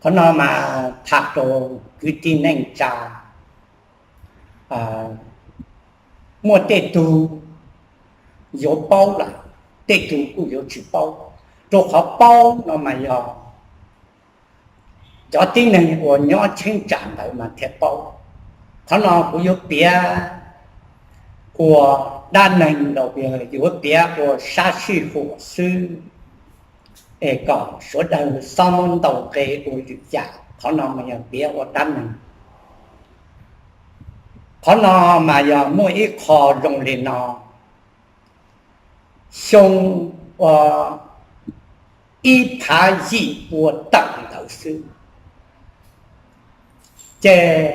Qhov no mas tham rau kwv tij neej tsa, muaj tej tug yuav paub lawm, tej tug kuj yuav tsis paub. Rau qhov paub no mas yog cov tib neeg uas nyob cheeb tsam ntawd mas thiaj paub. Qhov no kuv yuav piav ua dab neeg los yuav piav ua sab sij huam xwb, es kom sawv daws xob muab ntaus nqe ua lwm yam. Qhov no mas yog piav ua dab neeg. Qhov no mas yog muaj ib qho zoo li no: xyoo ib phav yim pua tawm ntawd xwb, ces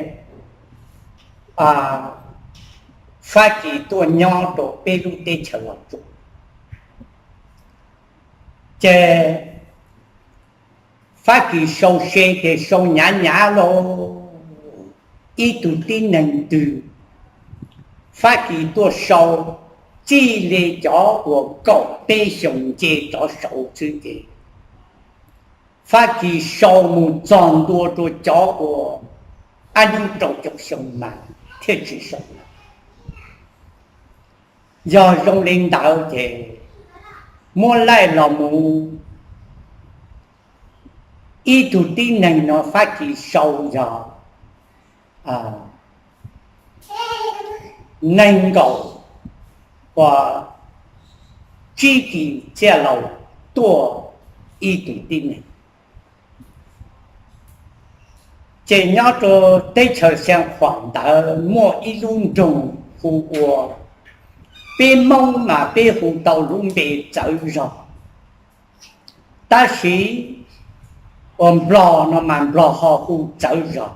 Fab Kis tuaj nyob rau peb lub teb chaws Los Tsuas. Ces Fab Kis sau se ces sau hnyav hnyav lauj, ib tug tib neeg twg Fab Kis tuaj sau txij li cov uas kaum peb xyoos nce rov saud xwb ces Fab Kis sau mus txog ntua rau cov uas ob hnub rau caum xyoo mas thiaj tsis sau lawm. Yog zoo li ntawd ces muab laij los mus, ib tug tib neeg no Fab Kis sau yog nees nkaum tsib kis txhiaj laus tuaj ib tug tib neeg. Ces nyob rau teb chaws Xeev Khuam ntawd muaj ib lub nroog hu ua, peb Hmoob mas peb hu tau lub npe Txawv Zog, tab sis uas Nplog no mas Nplog ho hu Txawv Zog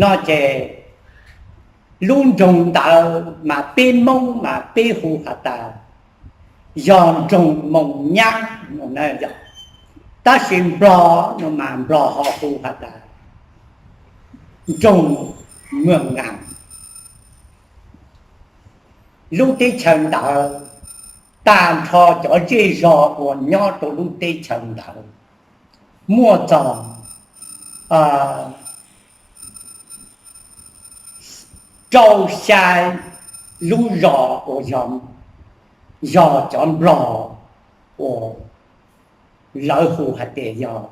no ces lub nroog ntawd mas peb Hmoob mas peb hu has tas yog nroog Moos Nyab no, tab sis Nplog no mas Nplog ho hu has tas nroog Moos Nyab. Lub teb chaws ntawd, tag nrho cov zej zog uas nyob rau lub teb chaws ntawd muaj txog rau xya lub zos uas yog cov Nplog uas lawv hu hais tias yog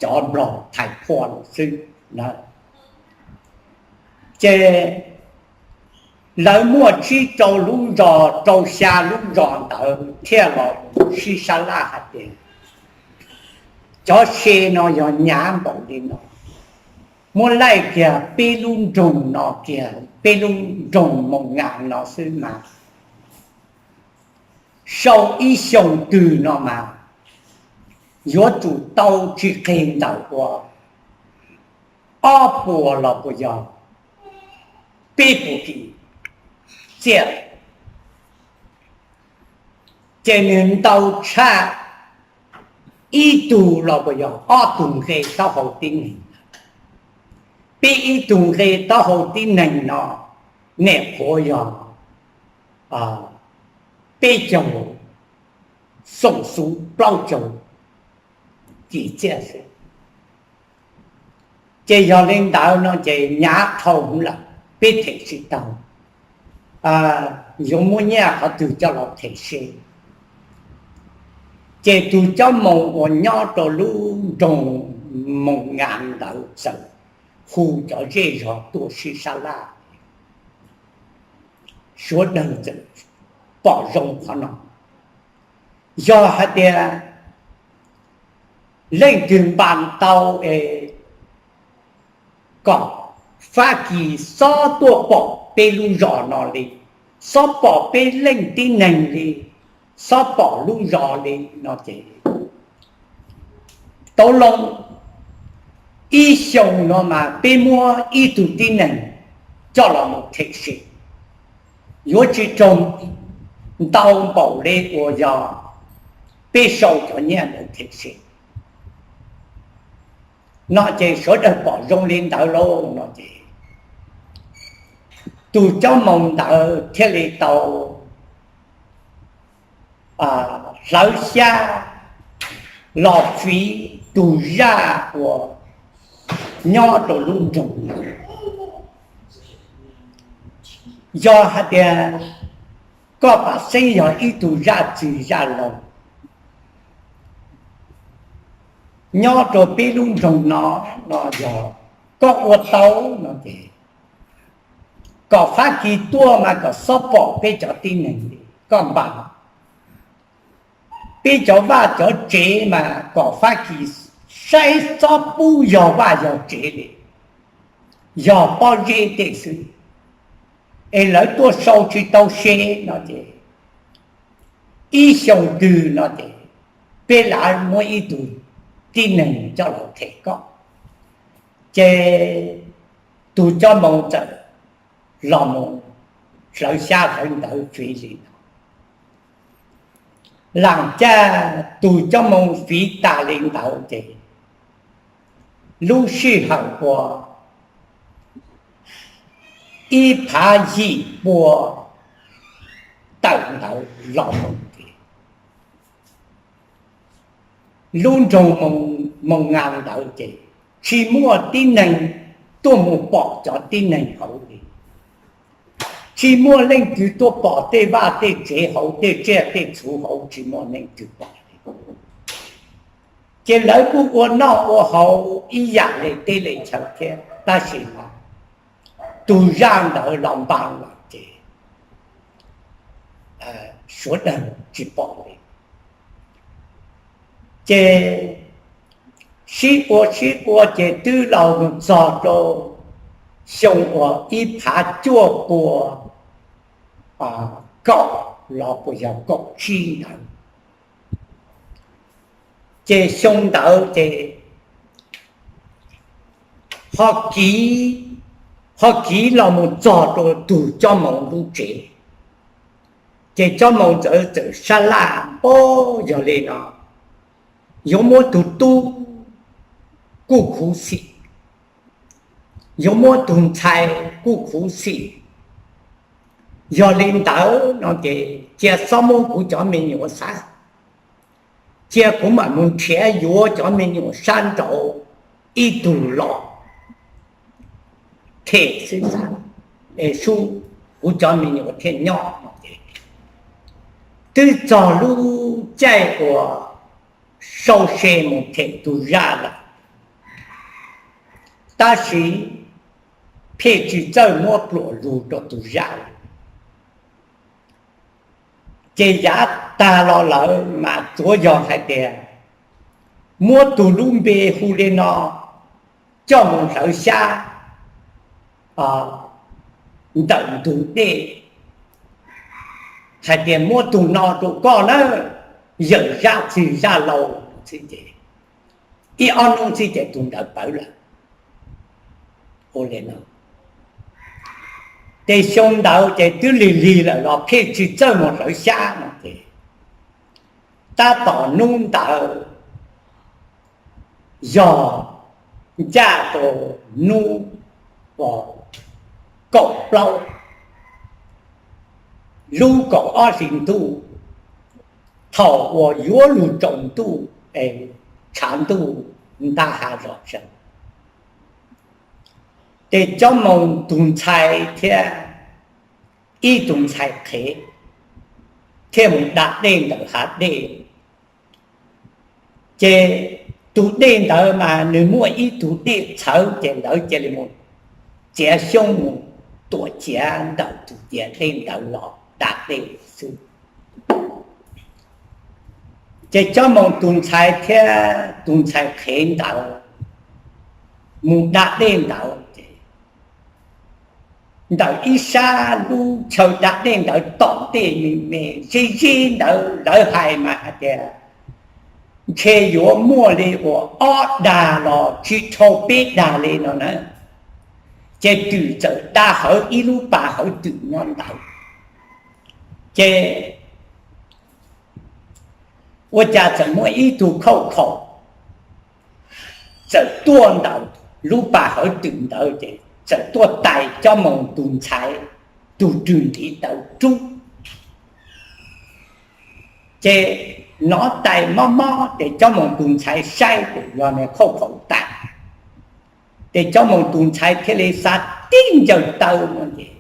cov Nplog Thais Phua xwb na. Ces lawv muaj tsib rau lub zos, rau xya lub zos ntawd thiaj los sib sab laj hais tias cov se no yog hnyav npaum li no, muab laij kiag peb lub nroog no kiag, peb lub nroog Moos Nyab no xwb mas sau ib xyoo twg no mas yuav tsum tau tsis qeg ntawm ua ob puas los puas yog peb puas kis txiaj. Ces nws ntau tshaj ib tug los puas yog ob tug nqe taub hau tib neeg. Peb ib tug nqe taub hau tib neeg no, niam qhuav yog peb caug xoom xuv plaub caug kis txiaj xwb. Ces yog li ntawd no ces hnyav dhau hwv lawm, peb them tsis tau, yuav muab nyiaj qhov twg coj los them se. Ces tus cob moos uas nyob rau lub nroog Moos Nyab ntawd txawm hu cov zej zog tuaj sib sab laj, sawv daws txawm pom zoo qhov no. Yog hais tias leej twg npam tau es kom Fab Kis xob tuaj pom peb lub zos no li, xob pom peb leej tib neeg li, xob pom lub zos li no ces tau loo ib xyoo no mas peb muab ib tug tib neeg coj los mus them se, yuav tsis raug ntau npaum li uas yog peb sau cov nyiaj ntawd them se no ces sawv daws pom zoo li ntawd lauj no ces tus cob moos ntawd thiaj li tau hlawv xyab los fiv tus zaj uas nyob rau lub nroog. Yog hais tias koj pam xeeb yog ib tug zaj txwg zaj laug nyob rau peb lub nroog no, no yog koj ua tau no ces kom Fab Kis tuaj mas kom xob pom peb cov tib neeg li koj npaj. Peb cov vaj cov tsev mas kom Fab Kis saib txob pub yog vaj yog tsev li, yog pob zeb tej xwb, es lawv tuaj sau tsis tau se no ces ib xyoo twg no ces peb lam muab ib tug tib neeg coj los them koj. Ces tus cob moo txawm los mus hlawv xyab hlawv ntawv fiv li no. Lam caj tus cob moo fiv tas li ntawd ces lub sij hawm uas ib phav yim pua tawm ntawd los mus ces lub nroog Moo Nga ntawd ces tsis muaj tib neeg tuaj mus pom cov tib neeg hauv li. Tsis muaj leej twg tuaj pom tej vaj tej tsev hauv, tej tsiaj tej txhu hauv, tsis muaj leej twg pom li. Ces lawv kuj ua noj ua haus ib yam li teb li chaw thiab, tab sis mas tus zaj ntawd los npaj lawm ces suav dawg tsis pom li. Ces sib ua sib ua ces twb los mus txog rau xyoo uas ib phav cuaj pua kaum los puas yog kaum tsib ntawd. Ces xyoo ntawd ces ho kiv, ho kiv los mus txog rau tus cob moo lub tsev. Ces cob moo ntawd txawm sab laj, o, yog li no yuav muab tus tub kuj khuv xim, yuav muab tus ntxhais kuj khuv xim. Yog li ntawd no ces cia txhob muab kuv cov me nyuam xav, cia kuv mam mus nrhiav yuav cov me nyuam sab nraud ib tug los them xwb xav, es sub kuv cov me nyuam thiaj nyob no ces twb txog lub caij uas sau se mus them tus zaj lawm, tab sis pheej tsis txawj muab pluam lug rau tus zaj li. Ces yav tag los lawm mas tsuav yog hais tias muab tus lub npe hu li no coj mus hlawv xyab ntawm ntug dej, hais tias muab tus no rau koj na, yawm zaj txwg zaj laug xwb ces ib ob hnub xwb ces tus ntawd pawv lawm. Ces xyoo ntawd ces twb lig lig lawm los pheej tsis txawj mus hlawv xyab no ces tab tom hnub ntawd yog ncaj rau hnub kaum plaub lub kaum ob hlis ntuj, thaum uas yuav lug tsaus ntuj es tshav ntuj ntab hav zom zaws, ces cob moo tus ntxhais thiab ib tug ntxhais qhev thiaj mus da dej ntawm hav dej. Ces tus dej ntawd mas nws muaj ib tug dej txhawv ces lawv cia li mus txiav xyoob mus tuam ciav ntawm tus ciav dej ntawd los da dej xwb. Ces cob moo tus ntxhais thiab tus ntxhais qhev ntawd mus da dej ntawd ces ntawm ib sab lub chaw da dej ntawd tom ntej me me zeb zeb ntawd lawv hais mas hais tias ntshe yuav muaj li uas ob dag los tsis dhau peb dag li no na. Ces twm txawm da hawv ib lub pas hawv twm nyob ntawd. Ces ua cas txawm muaj ib tug khauj khaum txawm tuaj ntawm lub pas hawv twm ntawd ces txawm tuaj tais cob moo tus ntxhais tus rwg ntiv taw rub. Ces nov tais mob mob ces Cob Moos tus ntxhais saib ces yog niag khauj khaum tais. Ces Cob Moos tus ntxhais thiaj li xav tib ncaws taw no ces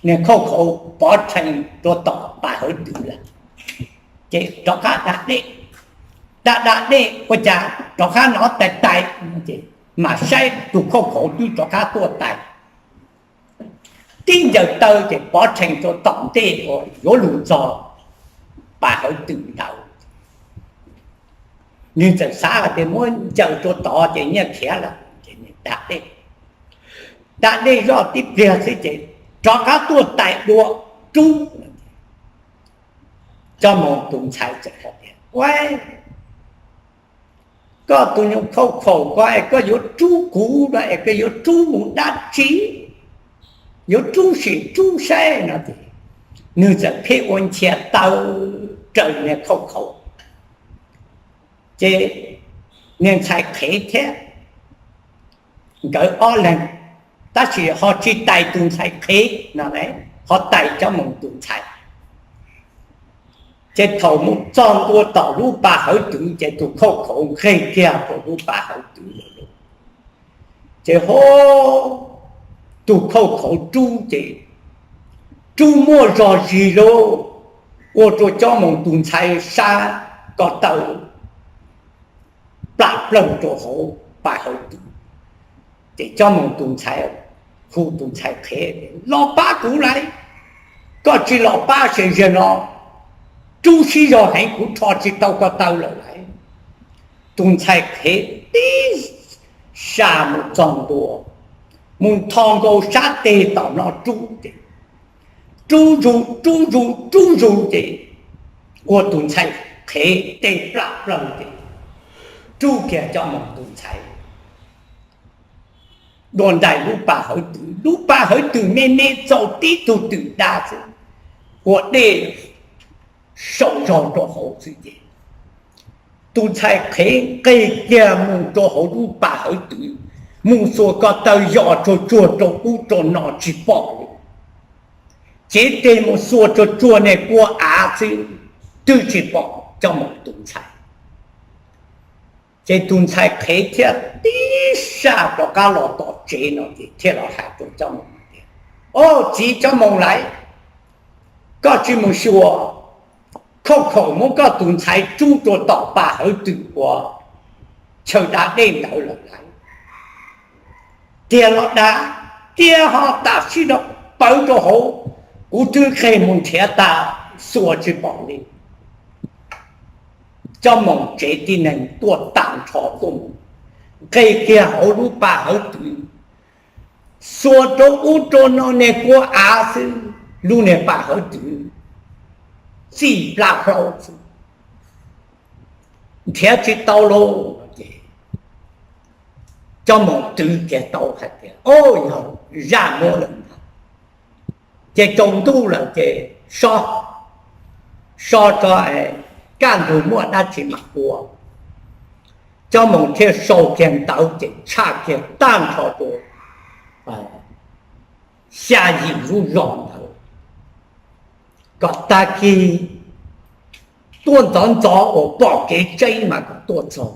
niag khauj khaum pov rhees rua tom Paj Hawv Twm lawm. Ces rov qab da dej, da da dej ua cas rov qab nov tais tais, ces mam saib tus khauj khaum twb rov qab tuaj tais. Tib ncaws taw ces pov rhees rua tom ntej uas yuav lug txog Paj Hawv Twm ntawd. Nwg txawm xav hais tias muab ncaws rua tod ces nyiaj khiav lawm, ces nwg da dej, da dej zoj tib pliag xwb ces rov qab tuaj tais dua rub. Cob Moos tus ntxhais txawm hais tias, Ua, koj tus nyuag khauj khaum ko es koj yuav rub kuv no es koj yuav rub mus dab tsi? Yuav rub sim rub saib no ces nwg txawm pheej ua nchias taw raws niag khauj khaum. Ces niag ntxhais qhev thiab nkawd ob leeg, tab sis ho tsis tais tus ntxhais qhev no, ho tais Cob Moos tus ntxhais. Ces thaum mus txog ntua tom lub Paj Hawv Twm ces tus khauj khaum nqeg kiag rua lub Paj Hawv Twm lawm lauj. Ces ho tus khauj khaum rub ces rub muaj zog zig lauj, ua rua Cob Moos tus ntxhais sab ko taw plam plawg rua hauv Paj Hawv Twm. Ces Cob Moos tus ntxhais hu tus ntxhais qhev, Los pab kuv lauj, koj tsis los pab ces zaum no rub sib zog heev kuv rho tsis tau ko taw lawm lauj. Tus ntxhais qhev tib sas mus txog ntua, mus nthos nkaus sab teg tom no rub ces rub zus rub zus rub zus ces ua tus ntxhais qhev teg plam plawg ces rub kiag Cob Moos tus ntxhais dua nraim lub Paj Hawv Twm. Lub Paj Hawv Twm me me txaus tib tug twm da xwb, ua dej saum zog rau hauv xwb ces tus ntxhais qhev nqeg kiag mus rau hauv lub Paj Hawv Twm, mus xuas ko taw yos tsuag tsuag rau ub rau no tsis pom li. Cev teg mus xuas tsuag tsuag niag kua av xwb twb tsis pom Cob Moos tus ntxhais. Ces tus ntxhais qhev thiaj tib sas rov qab los tom tsev no ces thiaj los hais rau Cob Moos tias, Au txiv Cob Moos lauj, koj tsis mus xyuas, khauj khaum muab koj tus ntxhais rub rau tom Paj Hawv Twm uas chaw da dej ntawd lawm lauj. Tiag los dag, tiag ho tam sim no pawv rau hauv, kuv twb qeg mus nrhiav tas xuas tsis pom li. Cob Moos tsev tib neeg tuaj tag nrho tuaj mus, nqeg kiag hauv lub Paj Hawv Twm, xuas rau ub rau no niag kua av xwb, lub niag Paj Hawv Twm txij plab hlaub xwb, nrhiav tsis tau lauj. Ces Cob Moos twv kiag tau hais tias, Au, yog zaj muab lawm ntag. Ces tsaus ntuj lawm ces so, so tso, kaj ntug muaj dab tsi mam ua. Cob Moos thiaj sau kiag ntawv ces tshaj kiag tag nrho rau xya yim lub zos ntawd, kom tag kis tuaj ntxov ntxov uas pom kev tseeb mas kom tuaj txog.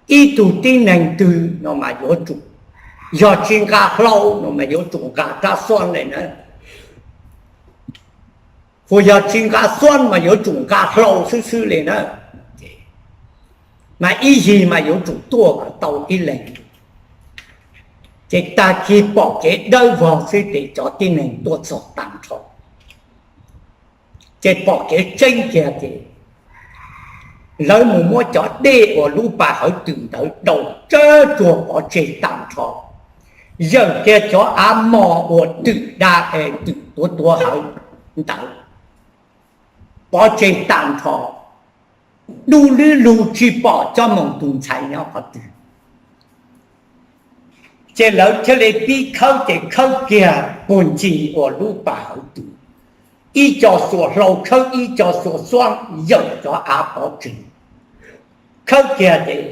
Ib tug tib neeg twg no mas yuav tsum, yog tsis nqa hlau no mas yuav tsum nqa rab xuab li na, hu yog tsis nqa xuab mas yuav tsum nqa hlau xwb xwb li na. Mas ib yig mas yuav tsum tuaj kom tau ib leeg. Ces tag kis pom kev dawb vog xwb ces cov tib neeg tuaj txog tag nrho. Ces pom kev tseeb kiag ces lawv mus muab cov dej uas lub Paj Hawv Twm ntawd daus tsawb tsuag pov tseg tag nrho, yawm kiag cov av mos uas twm da es twm tuav tuav hawv ntawd pov tseg tag nrho, du lub lug tsis pom Cob Moos tus ntxhais nyob qhov twg. Ces lawv thiaj li pib khawb ces khawb kiag puag ncig uas lub Paj Hawv Twm, ib co xuas hlau khawb ib co xuas xuab yawm cov av pov tseg. Khawb kiag ces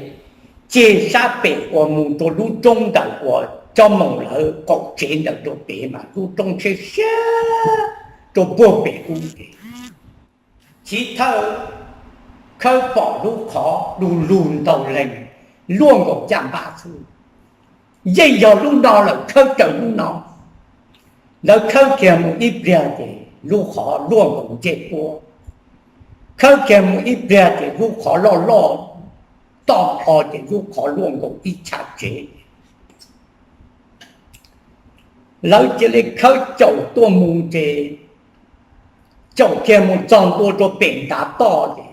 ceg sab pem uas mus rau lub roob ntawm uas Cob Moos lawv qaum tsev ntawm rau pem mas lub roob tshiab siab rau puag pem ub ces Chiv thawj khawb pom lub qhov du lug ntau leeg luaj nkaus caj npab xwb. Yeej yog lub no lawm, khawb raws lub no. Lawv khawb kiag mus ib pliag ces lub qhov luaj nkaus ncej puab. Khawb kiag mus ib pliag ces lub qhov loj loj toj nrho ces lub qhov luaj nkaus ib chav tsev. Lawv cia li khawb caum tuaj mus ces caum kiag mus txog ntua rau pem ntav toj ces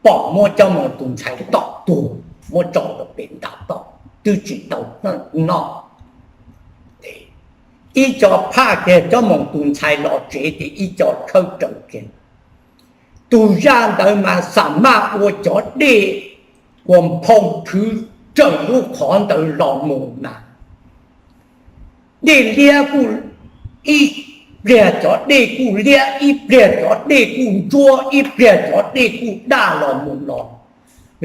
pom muab Cob Moos tus ntxhais tom tuag muab tso rau pem ntav toj twb tsis tau noj. Ib co phaj kiag Cob Moos tus ntxhais los tsev ces ib co khawb raws kiag. Tus zaj ntawd mas xam maj ua cov dej uas nphoo phwv raws lub qhov ntawd los mus mas dej liab kuj, ib pliag cov dej kuj liab, ib pliag cov dej kuj ntsuab, ib pliag cov dej kuj daj los mus los.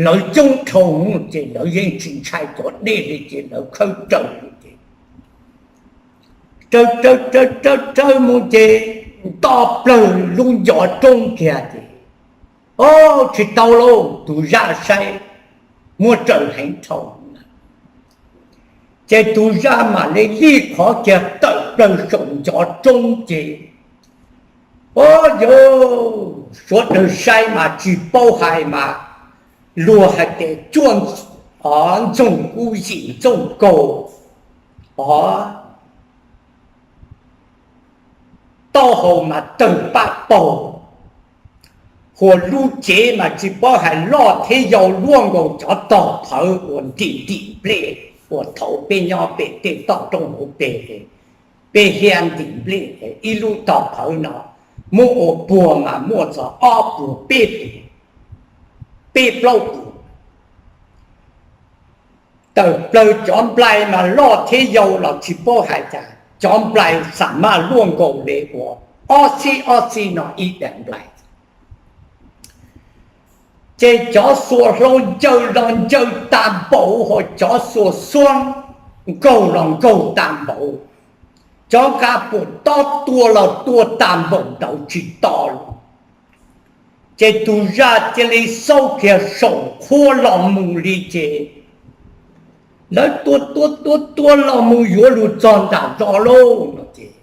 Lawv coob dhau ces lawv yeej tsis ntshai cov dej li ces lawv khawb raws ces raws raws raws raws mus ces nto plawg lub ncov roob kiag ces, o, tsis tau lauj, tus zaj saib muab raws heev dhau. Ces tus zaj mam li lij qhov kiag tawm plawg saum ncov roob ces, o, yog, sawv daws saib mas tsis paub hais mas luag hais tias cuaj ntxoog kub yim ntxoog kaus, o, taub hau mas tawg paj paug, hos lub cev mas tsis paub hais loj thiab yau luaj nkaus cov tog phawv uas ntim ntim nplej uas thaum peb nyob pem tej toj roob hauv pes, peb hiab ntim nplej, ib lub tog phawv no muab ua puag mas muaj txog ob puas peb puas, peb plaub puas. Tawm plawg cov nplai mas loj thiab yau los tsis paub hais cas, cov nplai xam maj luaj nkaus li uas ob xib ob xib no ib daim nplai. Ces cov xuas hlau ncaws los ncaws tas npaum, hos cov xuas xuab nkaug los nkaug tas npaum, cov nqa puas tob tua los tua tas npaum ntawd tsis to li. Ces tus zaj cia li xauj kiag saum qhuab los mus li ces lawv tua tua tua tua los mus yuav lug txog nram zos lauj no ces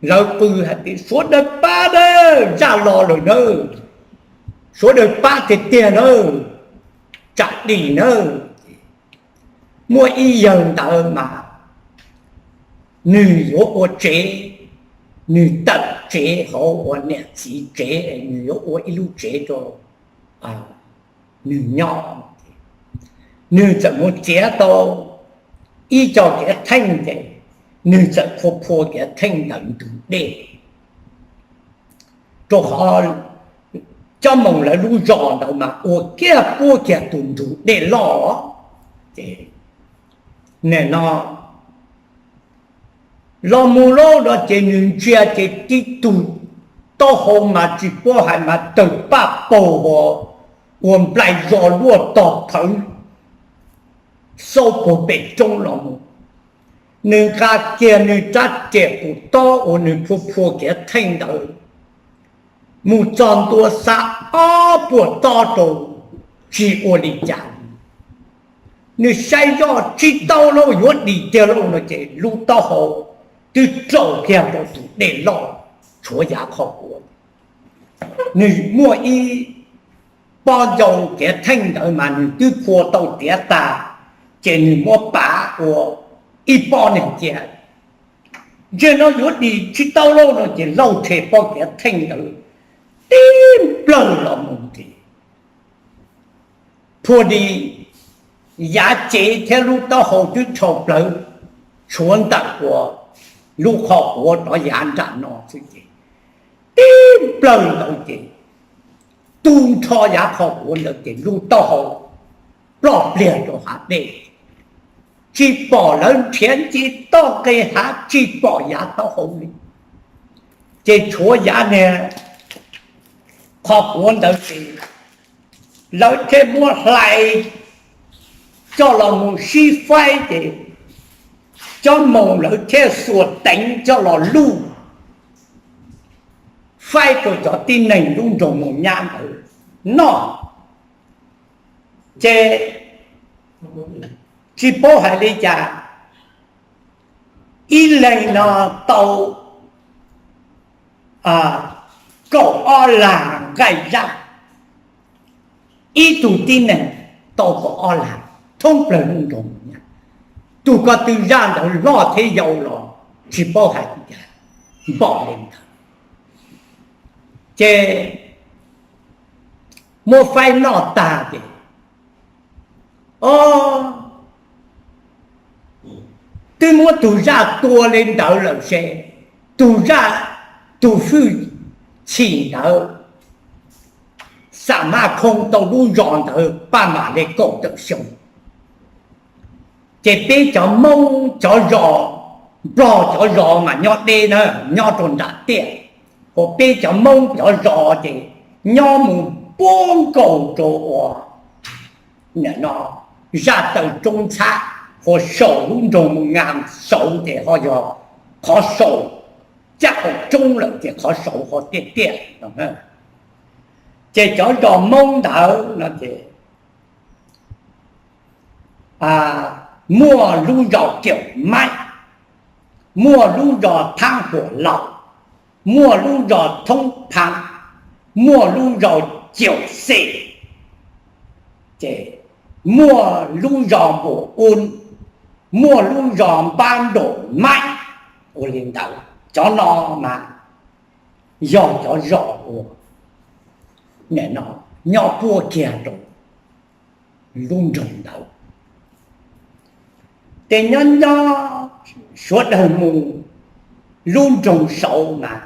lawv qw hais tias, Sawv daws pab nawb, zaj los lawm nawb, sawv daws pab tiag tiag nawb, tsam dim nawb. Muaj ib yawg ntawd mas nwg yuav ua tsev, nwg tawm tsev hauv ua niam txiv tsev, nwg yuav ua ib lub tsev rau nwg nyob. Nwg txawm mus txiav tau ib co kiav theej ces nwg txawm phua phua kiav theej ntawm ntug dej, rau qhov Cob Moos lawv lub zos ntawd mas ua kiag puab kiag tus ntug dej loj. Ces nim no los mus lauj no ces nwg ntsia ces tib tug taub hau mas tsis paub hais mas tawg paj paug, ua nplai zos luaj tog phawv xauj puag pem roob los mus. Nwg nqa kiag nwg rab riam pum tob uas nwg phua phua kiav theej ntawd mus txog ntua xa ob puas tob rau, tsis ua li cas. Nwg saib zoj tsis tau lauj, yuav dim tiag lauj no ces lub taub hau twb raug kiag rau tus dej loj tshuav yav qhov kuav. Nwg muaj ib pob ncau kiav theej ntawd mas nwg twb phua tau tiav tag, ces nwg muab pav ua ib pob neeg cia. Ntsia no yuav dim tsis tau lauj no ces lauj rhe pob kiav theej ntawd tib nplawg los mus ces phua di yav cev thiab lub taub hau twb rhau plawv tshuav ntawm ua lub qhov quav rov yav nram no xwb ces tib nplawg ntawd ces tu nrho yav qhov quav ntawd ces lub taub hau ploj pliag rau hav dej. Tsis pom, lawv nrhiav nce toj nqe hav tsis pom yav taub hau li. Ces tshuav yav niag qhov quav ntawd ces lawv thiaj muab hlais coj los mus sib faib ces Cob Moos lawv thiaj xuas teev coj los luj, faib rau cov tib neeg lub nroog Moos Nyab ntawd noj. Ces tsis paub hais li cas, ib leeg no tau kaum ob lag nqaij zaj, ib tug tib neeg tau kaum ob lag, thoob plawg lub nroog Moos Nyab. Tus ko tw zaj ntawd loj thiab yau los tsis paub hais li cas, npaum li ntawd. Ces muab faib noj tag ces, o, twb muab tug zaj tua li ntawd lawm ces tug zaj, tus hwj chim ntawd xam maj khoo tau lub zos ntawd paj mam li kaum tawm xyoo. Ces peb cov Hmoob cov zos, Nplog cov zos mas nyob deb na, nyob rau nram tiaj, hos peb cov Hmoob cov zos ces nyob mus puag nkaus rau ua no, zaj taw roob ntxhab, hos saum lub nroog Moos Nyab saud ces ho yog qhov saum caj qaum roob lawm ces qhov saud ho tiaj tiaj no. Ces cov zos Hmoob ntawd no ces muaj lub zos Kaum Maib, muaj lub zos Thaab Huam Laus, muaj lub zos Thoob Phab, muaj lub zos Caum Xes, ces muaj lub zos Npum Un, muaj lub zos Npab Nraum Maib. Ua li ntawd cov no mas yog cov zos uas nyob puab kiag rau lub nroog ntawd. Ces nyob nyob sawv daws mus lub nroog saud mas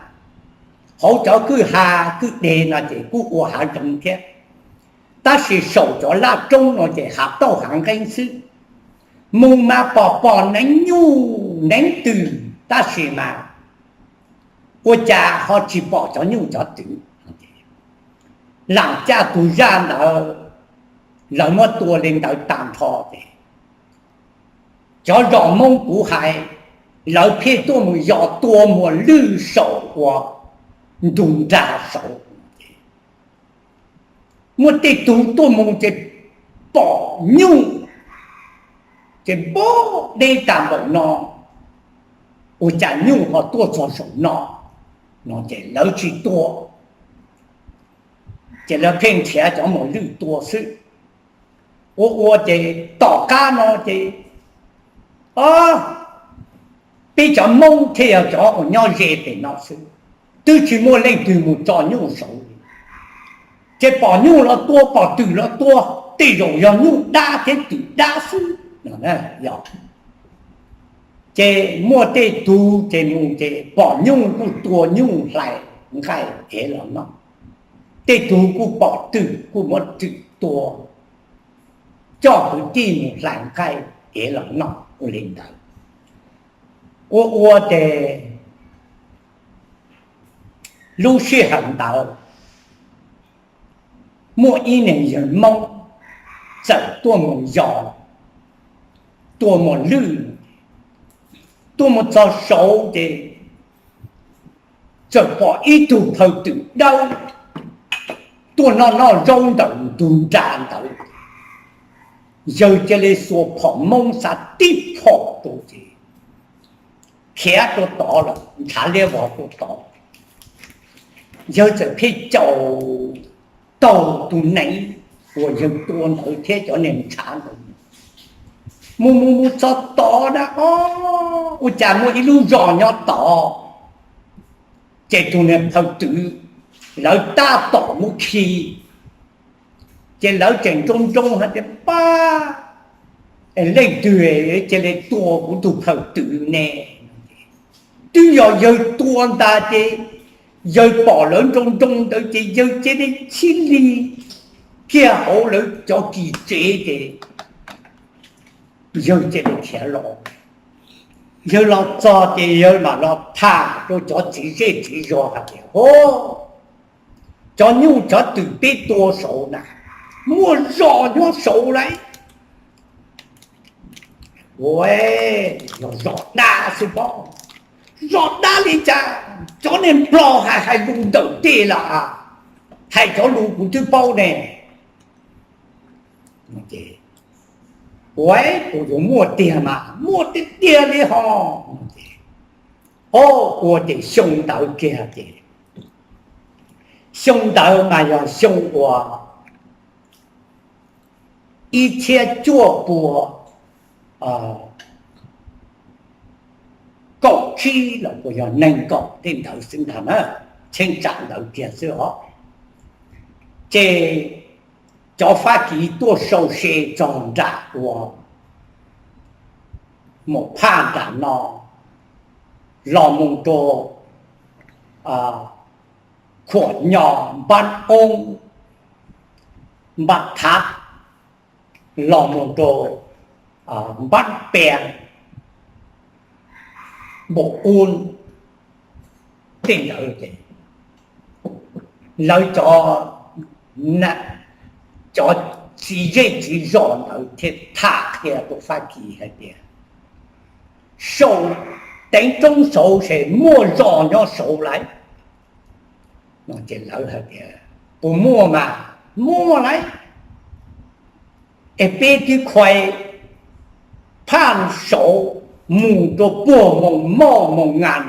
hauv cov kwj ha kwj deg no ces kuj ua hav zoov thiab, tab sis saum cov laj roob no ces hav tauj hav nqeeb xwb. Mus mas pom pom neev nyuj neev twm tab sis mas ua cas ho tsis pom cov nyuj cov twm. Lam Caj tus zaj ntawd lawv muab tua li ntawd tag nrho ces cov zos Hmoob kuv hais, lawv pheej tuaj mus yos tua muas lwj saum ua ntug nrag saud. Muaj tej tug tuaj mus ces pom nyuj, ces npab deb tag npaum no, ua cas nyuj ho tuaj txog saum no, no ces lawv tsis tua, ces lawv pheej nrhiav cov muas lwj tua xwb. Ua ua ces tom qab no ces peb cov Hmoob thiaj yog cov uas nyob ze pem no xwb, twb tsis muaj leej twg mus tso nyuj saud li. Ces pom nyuj los tua, pom twm los tua, tej zaum yog nyuj dab thiab twm dab xwb. Ces muaj tej tug ces mus ces pom nyuj kuj tua nyuj hlais nqaij ev los noj, tej tug kuj pom twm kuj muab twm tua coj kwv tij mus hlais nqaij ev los noj ua li ntawd. Ua ua ces lub sij hawm ntawd muaj ib niag yawg Hmoob txawm tuaj mus yos tua muas lwj, tuaj mus txog saud ces txawm pom ib tug phaw twm dawb tuaj noj noj zaub ntawm ntug nrag ntawd. Yawg cia li xuas phom Hmoob xav tib phom rau ces khiav rau tod lawm, ntshav liab vog rau tod. Yawg txawm pheej caum taug tus neev uas yawg tua ntawd thiab cov niag ntshav ntawd mus mus mus txog tod na, o, ua cas muaj ib lub zos nyob tod, ces tus niag phaw twm lawv tab tom muab khi, ces lawv tseem nroo nroo hais tias, pab, leej twg cia li tua kuv tus phaw twm ne? Twb yog yawg tua ntag ces yawg pom lawv nroo nroo ntawd ces yawg cia li chib li kiag hauv lawv cov kis tsev ces yawg cia li khiav los. Yawg los txog ces yawg mam los tham rau cov txiv zej txiv zos hais tias, o, cov nyuj cov twm peb tua saud na, muaj zos nyob saud lauj. Ua, yog zos dab xwb pob. Zos dab li cas, cov neeg Nplog hais hais lus ntawm tej lawm, hais cov lus kuv twb paub ne. Ua, puas yuav muaj tiag mas? Muaj tiag tiag li hos. Ua ces xyoo ntawd kiag ces, xyoo ntawd mas yog xyoo uas ib txhiab cuaj pua kaum tsib los puas yog nees nkaum tej ntawd xwb ntag na, cheeb tsam ntawd kiag xwb os. Ces cov Fab Kis tuaj sau se txog nram uas Maum Phaj nram no, los mus rau Khuam Nyo, Npab Oob, Npab Thab, los mus rau Npab Pia, Npum Ub, tej ntawd ces lawv cov, cov txiv zej txiv zos ntawd thiaj tham qhia rau Fab Kis hais tias, sau teev roob saud ces muaj zos nyob saud lauj. Ces lawv hais tias, puas muaj mas? Muaj lauj. Es peb twb khuai phaj saud mus rau puag Moos Moj Moos Nas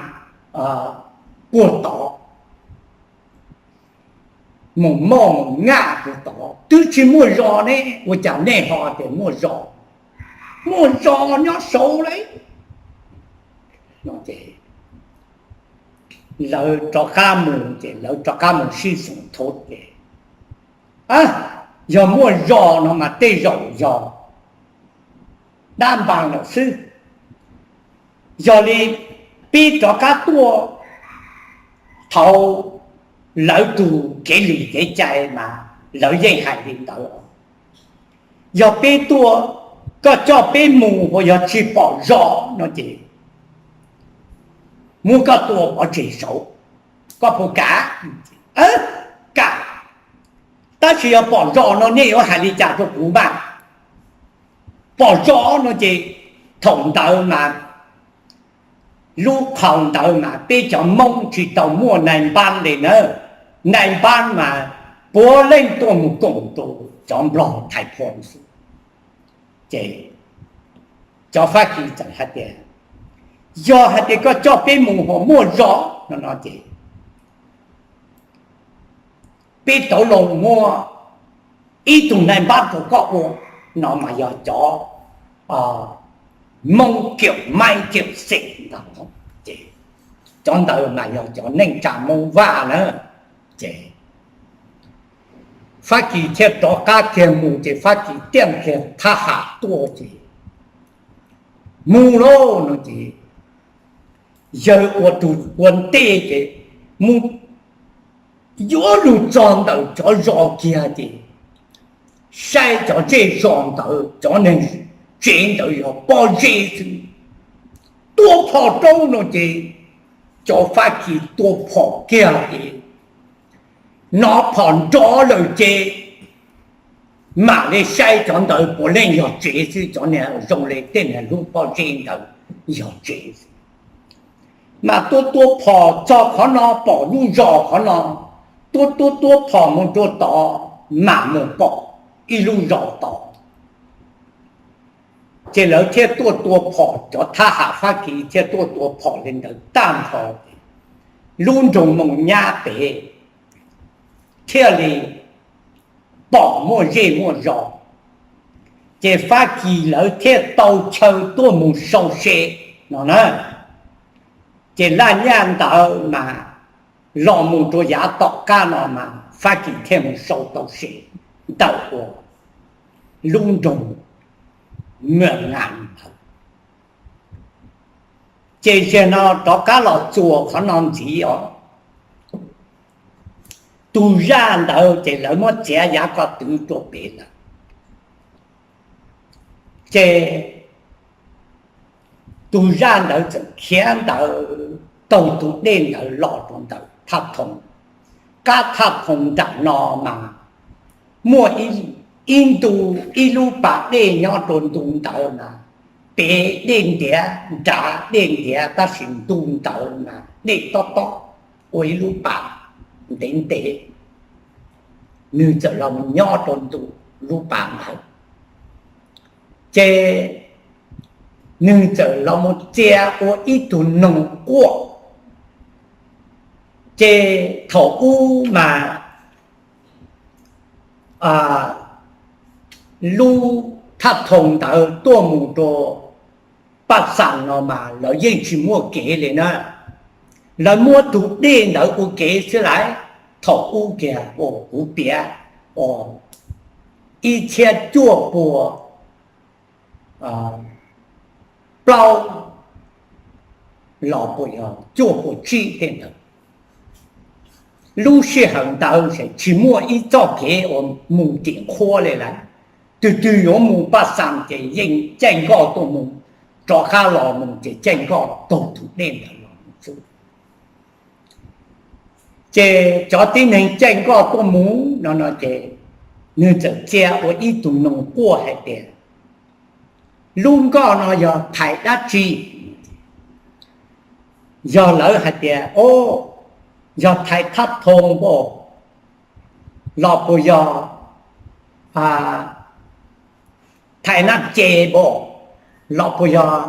puag tod, Moos Moj Moos Nas puag tod twb tsis muaj zos ne, ua cas nej ho tias muaj zos? Muaj zos nyob saud lauj. Lawv rov qab mus ces lawv rov qab mus sib xeem thov ces, yog muaj zos no mas tej zaum yog dab npas lawm xwb. Yog li peb rov qab tuaj, thaum lawv tus kev li kev cai mas lawv yeej hais li ntawd. Yog peb tuaj, koj coj peb mus uas yog tsis pom zos no ces muab koj tua pov tseg saud, koj puas kam? Kam. Tab sis yog pom zos no nej yuav hais li cas rau kuv mas? Pom zos no ces thaum ntawd mas lub qhov ntawd mas peb cov Hmoob tsis tau muaj nais npab li na. Nais npab mas puav leej tuaj mus koom rau cov Nplog Thaiv Phoo xwb. Ces cov Fab Kis txawm hais tias, yog hais tias koj coj peb mus ho muaj zos no no ces peb tau los muab ib tug nais npab rau koj ua, no mas yog cov Hmoob kiam maib kiam xeem ntag. Ces cov ntawd mas yog cov neej tsa Hmoob Vaj na. Ces Fab Kis thiaj rov qab kiag mus ces Fab Kis tiaj kiag thab ham tuaj ces mus lauj no ces yawg ua tus ua ntej ces mus yuav lug txog ntawm cov zos kiag ces saib cov zej zos ntawd cov neeg tsev ntawd yog pob zeb xwb. Tua phom rau no ces cov Fab Kis tua phom kiag ces hnov phom nrov lawm ces mam li saib cov ntawd puav leej yog tsev xwb, cov niag zoo li tej niag lub pob zeb ntawd yog tsev xwb. Mas tua tua phom txog qhov no pom lub zos qhov no, tua tua tua phom mus rau tod mam mus pom ib lub zos tod. Ces lawv thiaj tuaj tua phom, cov thab ham Fab Kis thiaj tuaj tua phom li ntawd tag nrho, lub nroog Moos Nyab pem thiaj li pom muaj zej muaj zos. Ces Fab Kis lawv thiaj tau chaw tuaj mus sau se no na. Ces laj nyaj ntawd mas los mus rau yav tom qab no mas Fab Kis thiaj mus sau tau se ntawm ua lub nroog Mws Nas ntawd. Ces zaum no rov qab los txuas qhov no ntxiv os. Tus zaj ntawd ces lawv muab txiav yav ko tw rau pem lawm. Ces tus zaj ntawd txawm khiav ntawd taug tus dej ntawd los rau ntawm Thaj Thoo. Qab Thaj Thoo nram no mas muaj ib ntu, ib lub pas dej nyob rau ntu ntawd mas pem dej ntiav, nrad dej ntiav, tab sis ntu ntawd mas dej tob tob, ua ib lub pas ntev ntev, nwg txawm los nyob rau ntu lub pas ntawd. Ces nwg txawm los mus txia ua ib tug noog quaj. Ces thaum ub mas lub thaj thoo ntawd tuaj mus rau Paj Xaas no mas lawv yeej tsis muaj kev li na. Lawv muab tug dej ntawd ua kev xwb lauj. Thaum ub kiag uas kuv piav ib txhiab cuaj pua plaub los puas yog cuaj pua tsib tej ntawd. Lub sij hawm ntawd tsis muaj ib txoj kev uas mus tim qhuav li lawm. Twg twg yuav mus Paj Xaas ces yeej caij nkoj tuaj mus, rov qab los mus ces caij nkoj taug tus dej ntawd los mus xwb. Ces cov tib neeg caij nkoj tuaj mus no no ces nws txawm txia ua ib tug noog quaj hais tias, lub nkoj no yog thais dab tsi? Yog lawv hais tias, o, yog thais thab thoo npaum, los puas yog thais nab ces npaum, los puas yog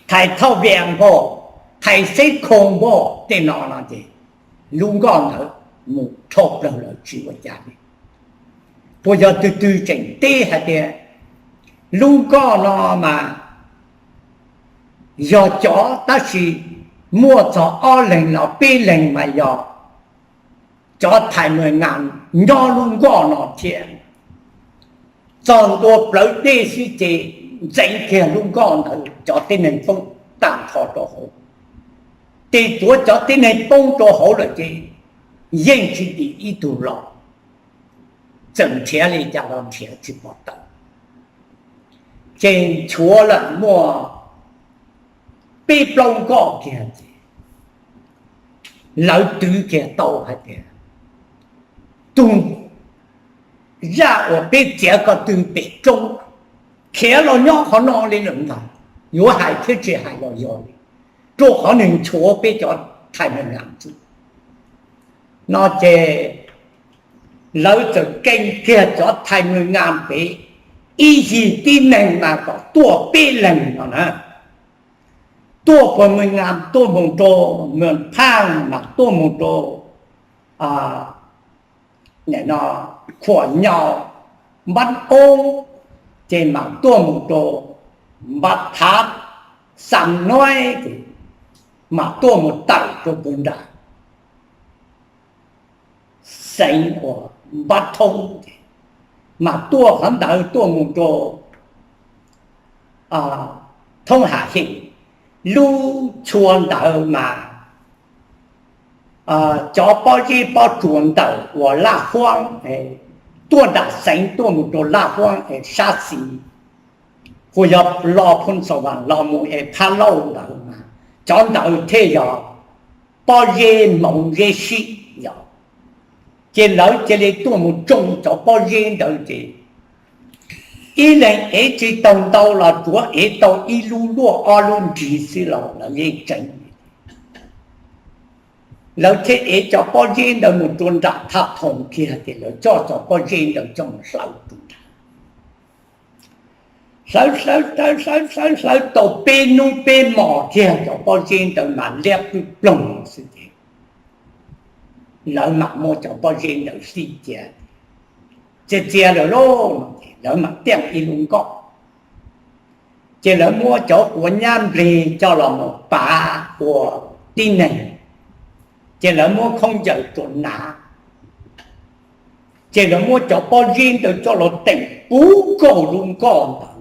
thais thauj vias npaum, thais xeb khoo npaum tej no no ces lub nkoj ntawd mus dhau plaws lawm tsis ua cas li. Puas yog twg twg tseem teb hais tias lub nkoj no mas yog cov, tab sis muaj txog ob leeg los peb leeg mas yog cov thais mws nas nyob lub nkoj no thiab. Txog ntua plawv dej xwb ces ntxeev kiag lub nkoj ntawd cov tib neeg poob tag nrho rau hauv. Tes tsuav cov tib neeg poob rau hauv lawm ces yeej tsis dim ib tug los, txawm nrhiav li cas los nrhiav tsis pom tawm. Ces nchuav lawm muaj peb plaub nkoj kiag ces lawv twv kiag tau hais tias, tug zaj uas peb txiav ko tw pem roob, khiav los nyob qhov no li lawm ntag, yuav hais thiab tsis hais los yog li, rau qhov nws nchuav peb cov thais mws nas xwb no ces lawv txawm kees kiag cov thais mws nas pem ib yig tib neeg mas kom tuaj peb leeg no na. Tuaj puag mws nas tuaj mus rau Mws Phaaj mas tuaj mus rau Khuam Nyau, Npab Oob, ces mas tuaj mus rau Npab Thav, Xam Nuaib, mas tuaj mus tawm rau puag nram xeev uas Npab Thoob, mas tuaj qhov ntawd tuaj mus rau Thoob Ham Heem. Lub txhua ntawd mas cov pob zeb pob tsuas ntawm uas Laj Huab, tuaj nram xeev tuaj mus rau Laj Huab es sab xis, kuj yog los Phoo Xav Vaas los mus es Phab Lauj ntawd mas cov ntawd thiaj yog pob zeb hmoov zeb sib yog. Ces lawv cia li tuaj mus tsoo cov pob zeb ntawd ces ib leeg ev tsis tau ntau los tsuav ev tau ib lub luaj ob lub nrig xwb los lawv yeej tseev. Lawv thiaj ev cov pob zeb ntawd mus rau nram Thaj Thoom kiag ces lawv coj cov pob zeb ntawd coj mus hlawv rau nram. Hlawv hlawv hlawv hlawv hlawv hlawv tau peb hnub peb hmos kiag cov pob zeb ntawd mas liab ploog xwb ces lawv mam muab cov pob zeb ntawd xib cia, txia txia lawm lauj, lawv mam tiaj ib lub nkoj. Ces lawv muab cov quav nyab npleg coj los mus pav ua tib neeg, ces lawv muab khaub ncaws rua hnav, ces lawv muab cov pob zeb ntawd coj los teem puv nkaus lub nkoj ntawd.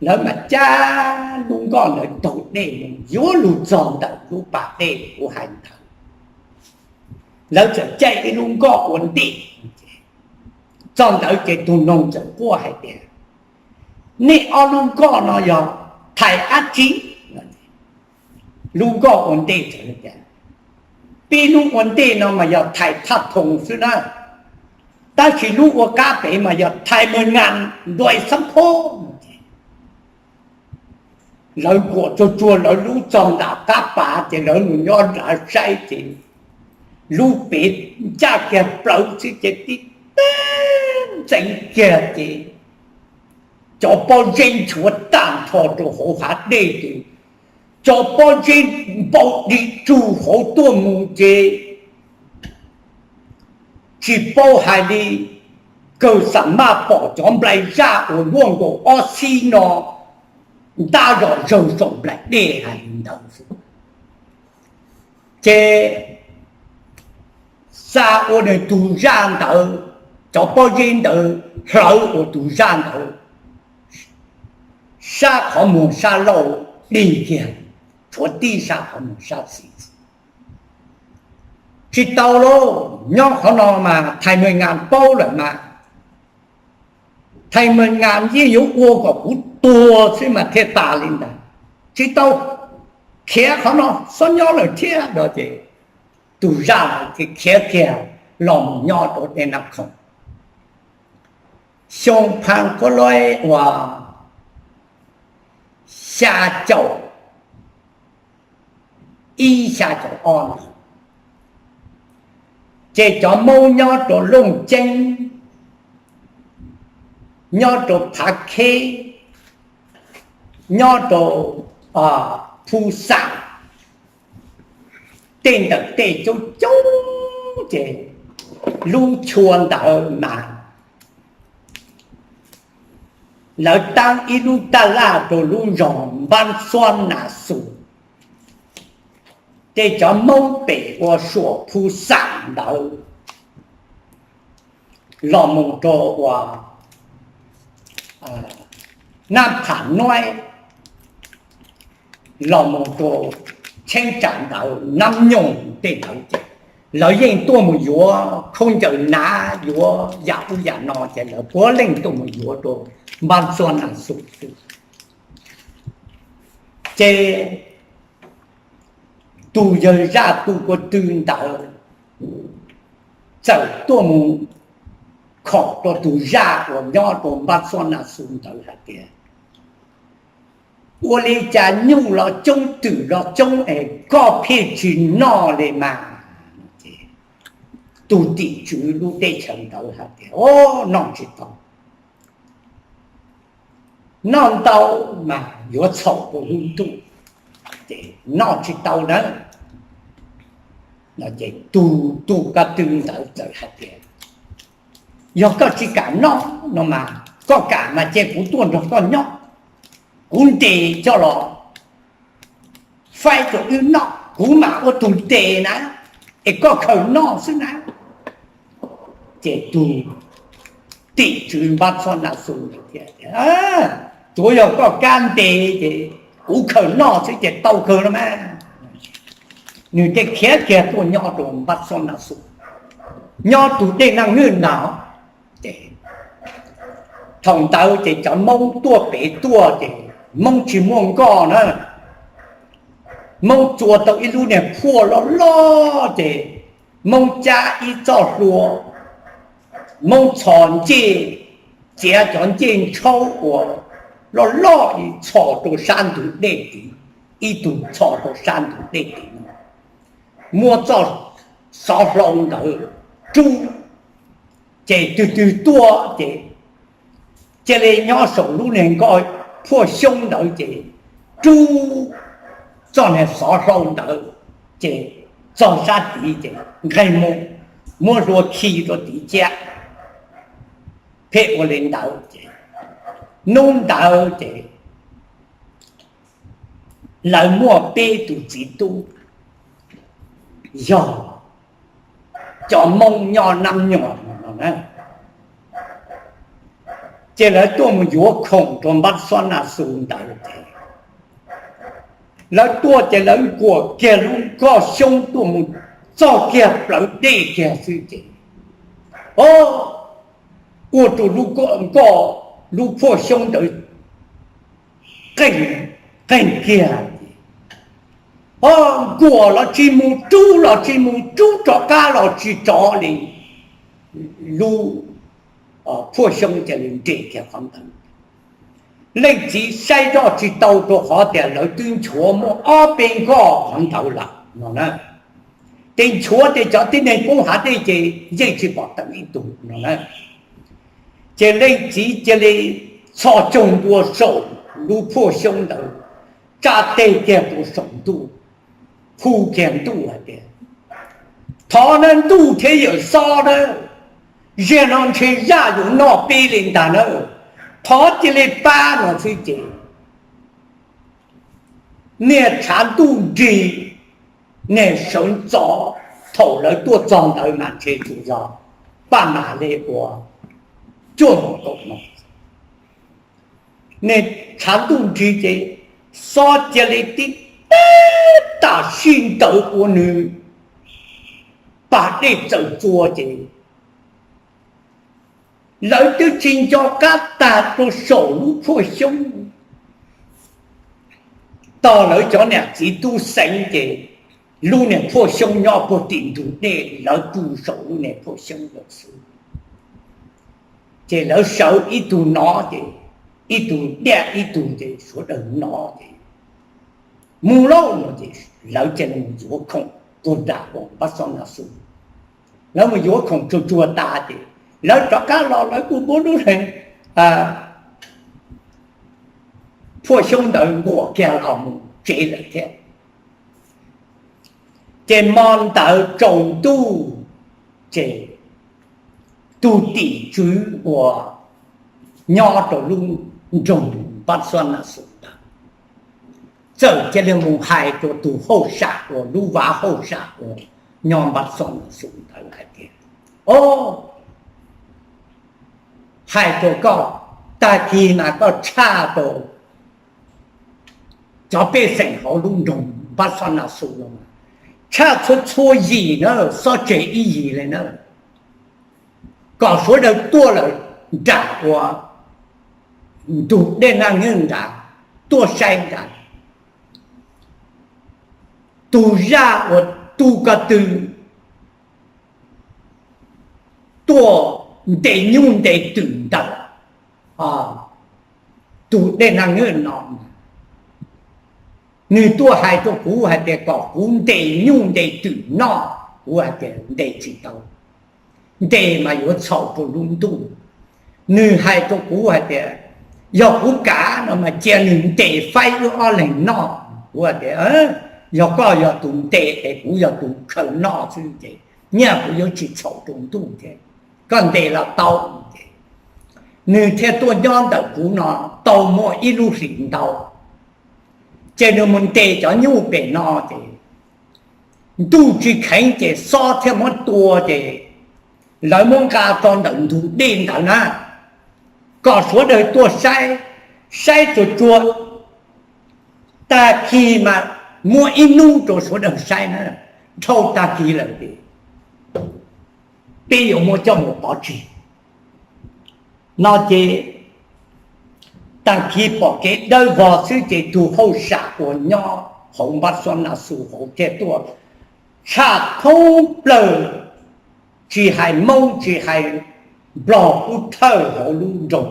Lawv mam cab lub nkoj ntawd taug dej mus yuav lug txog ntawm lub pas dej kuv hais ntawd. Lawv txawm caij ib lub nkoj ua ntej. Txog ntawd ces tug noog txawm quaj hais tias, nej ob lub nkoj no yog thais dab tsi? Lub nkoj ua ntej txawm tias, peb lub ua ntej no mas yog thais Thaj Thoom xwb na, tab sis lub ua qab pem mas yog thais Mws Nas Ntuais Xab Phob. lawv kuam tsuag tsuag lawv lub txog nram qab pas ces lawv mus nyob nrad saib ces lub pem ncaj kiag plawv xwb ces tib teb ntxeev kiag ces cov pob zeb nchuav tag nrho rau hauv hav dej ces cov pob zeb npau dig tsug hauv tuaj mus ces tsis paub hais li, kawg xam maj pom cov nplai zaj uas luaj nkaus ob xib no ntab zom zawg saum nplaim dej hais li ntawd xwb. Ces xa ua nws tus zaj ntawd, cov pob zeb ntawd hlawv ua tus zaj ntawd sab qhov muag sab laug dig kiag, tshuav tib sab qhov muag sab xis. Tsis tau lauj, nyob qhov no mas thais Mws Nkas paub lawm mas, thais Mws Nkas yeej yuav ua kom kuv tuag xwb mas thiaj tas li ntawd. Tsis tau, khiav qhov no, txhob nyob lawm thiab no ces tus zaj ntawd khiav kiag los mus nyob rau dej Naj Khoom. Xyoo phaj kab laib uas xya caum ib xya caum ob no, ces cov Hmoob nyob rau Looj Ceeb, nyob rau Phav Kheb, nyob rau Phu Xam, tej ntawm tej coob coob ces lub chua ntawd mas lawv tab ib lub taj laj rau lub zos Npab Xob Nas Xus. Ces cov Hmoob pem ua Suam Phu Xam ntawd los mus rau ua Nab Pham Nuaib, los mus rau Cheeb Tsam ntawd, Nab Nyoog tej ntawd ces lawv yeej tuaj mus yuav khaub ncaws nav, yuav yam ub yam no ces lawv puav leej tuaj mus yuav rau Npab Xob Nas Xus xwb. Ces tus yawg zaj tu ko tw ntawd txawm tuaj mus khom rau tus zaj uas nyob rau Npab Xob Nas Xus ntawd hais tias, ua li cas nyuj los coob twm los coob es koj pheej tsis noj li mas? Tus tim tswv lub teb chaws ntawd hais tias, o, noj tsis tau, noj ntau mas yuav txhaum rau lub ntuj, ces noj tsis tau nawb. Ces tus, tus ko tw ntawd txawm hais tias, yog koj tsis kam noj no mas koj kam mas cia kuv tuaj nrog koj nyob, kuv ntes coj los faib rau wb noj, kuv mam ua tus ntes na, es koj khaws noj xwb na. Ces tus tim tswv Npab Xob Nas Xus tias, tsuav yog koj kam ntes ces kuv khaws noj xwb ces tau kawg no mas. Nws thiaj khiav kiag tuaj nyob rau Npab Xob Nas Xus, nyob tus dej Naj Nwj ntawd. Ces thaum ntawd ces cov Hmoob tuaj pem tuaj ces Hmoob tsis muaj nkoj na, Hmoob txua tau ib lub niag phuaj loj loj ces Hmoob cab ib txoj hlua, Hmoob txhos ncej, txiav cov ncej ntshaub uas loj loj txhos rau sab ntug dej tid, ib tug txhos rau sab ntug dej tid no, muab txoj xov hlau ntawd rub, ces twg twg tuaj ces cia li nyob saum lub niag nkoj phuaj xyoob ntawd ces rub txoj niag xov hlau ntawd, ces txog sab tid ces nqeg mus, muab hlua khi rau tid ciab, pheej ua li ntawd ces hnub ntawd ces lawv muaj peb tus txiv tub yog cov Hmoob nyob Nab Nyoog no na, ces lawv tuaj mus yuav khoom rau Npab Xob Nas Xus ntawd ces lawv tuaj ces lawv nkuam kiag lub nkoj xyoob tuaj mus txog kiag plawv dej kiag xwb ces, o, ua rau lub nkoj, lub phuaj xyoob ntawd qeeg, qeeg kiag ces, o, nkuam los tsis mus, rub los tsis mus, rub rov qab los tsis rov li, lub phuaj xyoob cia li nres kiag qhov ntawd. Leej txiv saib zoj tsis tau rau qhov tias lawv twb nchuav muaj ob peb nkoj qhov ntawd lawm no na. Ces nchuav ces cov tib neeg poob hav dej ces yeej tsis pom teeb ib tug no na. Ces leej txiv cia li txhos caug ntua saum lub phuaj xyoob ntawd, tsa tes kiag rau saum ntuj, hu kiag ntuj hais tias, thov nawb ntuj thiab yawm xob nawb, zaum no ntshe zaj yuav noj peb li ntag nawb, thov cia li pab no xwb ces niag tshav ntuj nrig, niag sawv ntxov, thaum lawv tuaj txog ntawd mas ntshe tsuas yog paj mam li uas cuaj moos kaum moos. Niag tshav ntuj nrig ces xob cia li tib teb tam sim ntawd ua nws pas dej txawm txua ces lawv twb tsis nco qab tag rau saum lub phuaj xyoob. Tog lawv cov niam txiv tub xeev ces lub niag phuaj xyoob nyob puag tim ntug dej, lawv tu saum lub niag phuaj xyoob lawm xwb. Ces lawv sawv ib tug nov ces ib tug diaj ib tug ces sawv daws nov ces mus lauj no ces lawv cia li mus yuav khoom tuaj nram uas npab xob na xu. Lawv mus yuav khoom tsuag tsuag tas ces lawv rov qab los lawv kuj muab lub phuaj xyoob ntawd nkuas kiag los mus tsev lawm thiab. Ces hmo ntawd tsaus ntuj ces tus tim tswv uas nyob rau lub nroog npab xob na xu ntawd txawm cia li mus hais rau tus hauj sam uas lub vaj hauj sam uas nyob npab xob na xu ntawd hais tias, o, hais rau koj, tag kis mas koj tshaj rau cov pej xeem hauv lub nroog npab xob na xu no, tshaj txhua txhua yim na, xob tseg ib yim li na, kom sawv daws tuaj lawm nram uas ntug dej Naj Nwj nrad, tuaj saib nrad, tus zaj uas tu ko tw tuaj ntes nyuj ntes twm ntawm tus dej Naj Nwj no, nws tuaj hais rau kuv hais tias kom kuv ntes nyuj ntes twm noj. Kuv hais tias ntes tsis tau, ntes mas yuav txhaum rau lub ntuj. Nws hais rau kuv hais tias yog kuv kam no mas cia nws ntes faib wb ob leeg noj. Kuv hais tias yog koj yog tus ntes es kuv yog tus khaws noj xwb ces nyaj kuv yuav tsis txhaum rau ntuj thiab, koj ntes los tau. Ces nws thiaj tuaj nyob ntawm kuv no tau muaj ib lub hlis ntau, ces nws mus ntes cov nyuj pem no ces ntuj tsis kheev ces xob thiaj muab tua ces lawv muab nqa rau ntawm ntug dej ntawd na, kom sawv daws tuaj saib, saib tsuag tsuag, tag kis mas muab ib hnub rau sawv daws saib na, dhau tag kis lawm ces peb yuav muab coj mus pov tseg no ces tag kis pom kev dawb vog xwb ces tus hauj sam uas nyob hauv npab xob na xu hauv thiaj tuaj tshaj thoob plaws, tsis hais Hmoob tsis hais Nplog, pub thawj hauv lub nroog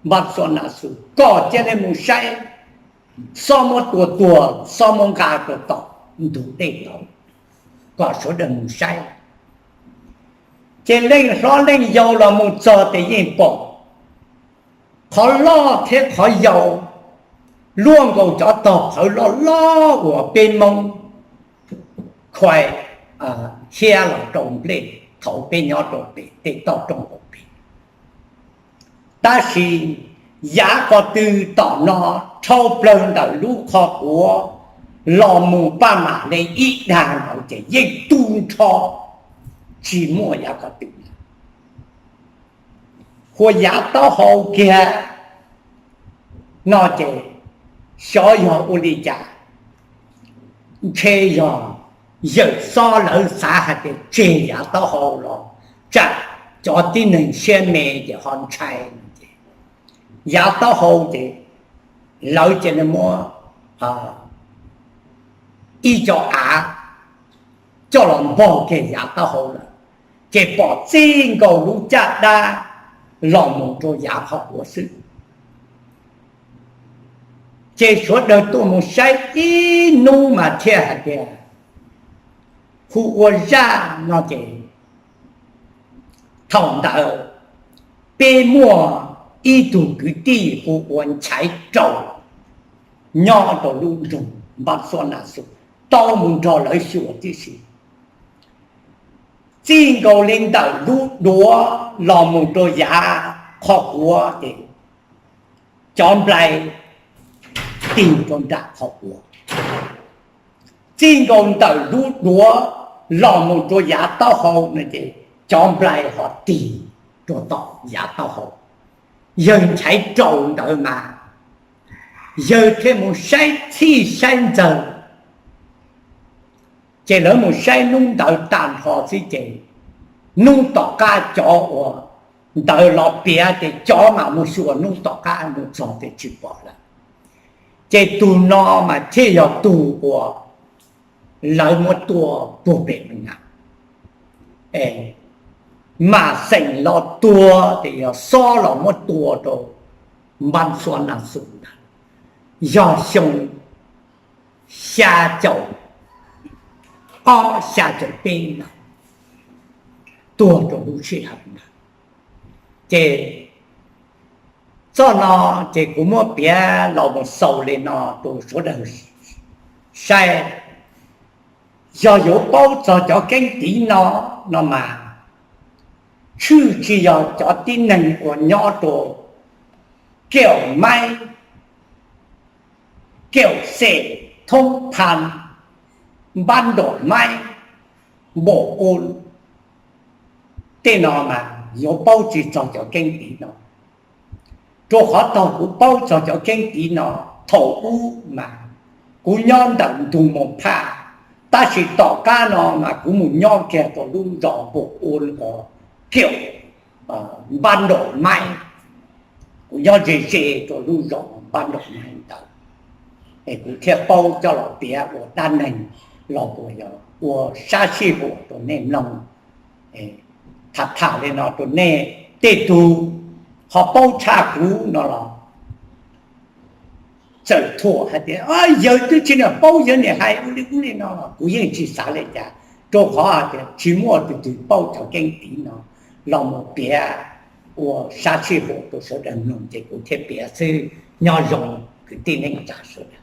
npab xob na xu kom cia li mus saib, xob muab tua tuag, xob muab nqa rau tom ntug dej tod, kom sawv daws mus saib. Ces leej hlob leej yau los mus txog ces yeej pom qhov loj thiab qhov yau, luaj nkaus cov tog qhawv loj loj uas peb Hmoob khuam thiab los rau nplej thaum peb nyob rau pem tej toj roob hauv pes. Tab sis yav qhov twg tom no dhau plaws ntawm lub qhov quav los mus paj mam li ib dag ntawd ces yeej tu nrho, tsis muaj yav qhov twg. Hu yav taub hau kiag no ces xyov yog ua li cas, ntshe yog yawm xob lawv xav hais tias tseg yav taub hau los tsam cov tib neeg siab me ces ho ntshai no ces yav taub hau ces lawv cia li muab ib co av coj los npog kiag yav taub hau lawm, ces pom txij nkaus lub caj dab los mus rau yav qhov quav xwb. Ces sawv daws tuaj mus saib ib hnub mas thiaj hais tias hu ua zaj no ces thaum ntawd peb muaj ib tug kwv tij hu ua Nchaiv Raus nyob rau lub nroog Npab Xuab Nas Xus, tau mus nrog lawv xyuas tib si. Txij nkaus li ntawm lub duav los mus rau yav qhov quav ces cov nplai tig rau nram qhov quav. Txij nkaus ntawm lub duav los mus rau yav taub hau no ces cov nplai ho tig rau tom yav taub hau. Yawg Nchaiv Raus ntawd mas yawg thiaj mus saib txhij saib ntxawg. Ces lawv mus saib hnub ntawd tag nrho xwb ces hnub tom qab cov uas ntawd los piav ces cov mam mus xyuas hnub tom qab mus txog ces tsis pom lawm. Ces tus no mas thiaj yog tus uas lawv muab tua puag pem Mes Nas, mam xeem los tua ces yog xob los muab tua rau Npab Xuab Nas Xus ntawd, yog xyoo xya caum ob xya caum peb ntawd, tuag rau lub sij hawm ntawd. Ces txoj no ces kuv muab piav los mus xaus li no rau sawv daws saib. Yog yuav paub txog cov keeb tiv no, no mas tshwj tsis yog cov tib neeg uas nyob rau Kiaum Maib, Kiaum Xes, Thoob Pha, Npab Nraum Maib, Npaum U, tej no mas yuav paub tsis txog cov keeb tiv no. Rau qhov thaum kuv paub txog cov keeb tiv no, thaum ub mas kuv nyob ntawm ntug Moos Phaj, tab sis tom qab no mas kuv mus nyob kiag rau lub zos Npaum U, Kiaum, Npab Nraum Maib. Kuv nyob ze ze rau lub zos Npab Nraum Maib ntawd, es kuv thiaj paub coj los piav ua dab neeg los puas yog ua sab sij huam rau nej mloog. Tham tham li no rau nej, tej tug ho paub tshaj kuv no los txawm thuam hais tias yawg twb tsis nam paub, yawg niam hais ua li ub li no los kuv yeej tsis xav li cas, rau qhov hais tias tsis muaj tus twg paub cov keeb tiv no los mus piav ua sab sij huam rau sawv daws mloog ces kuv thiaj piav xwb. Nyob zoo kwv tij neej tsa sawv daws.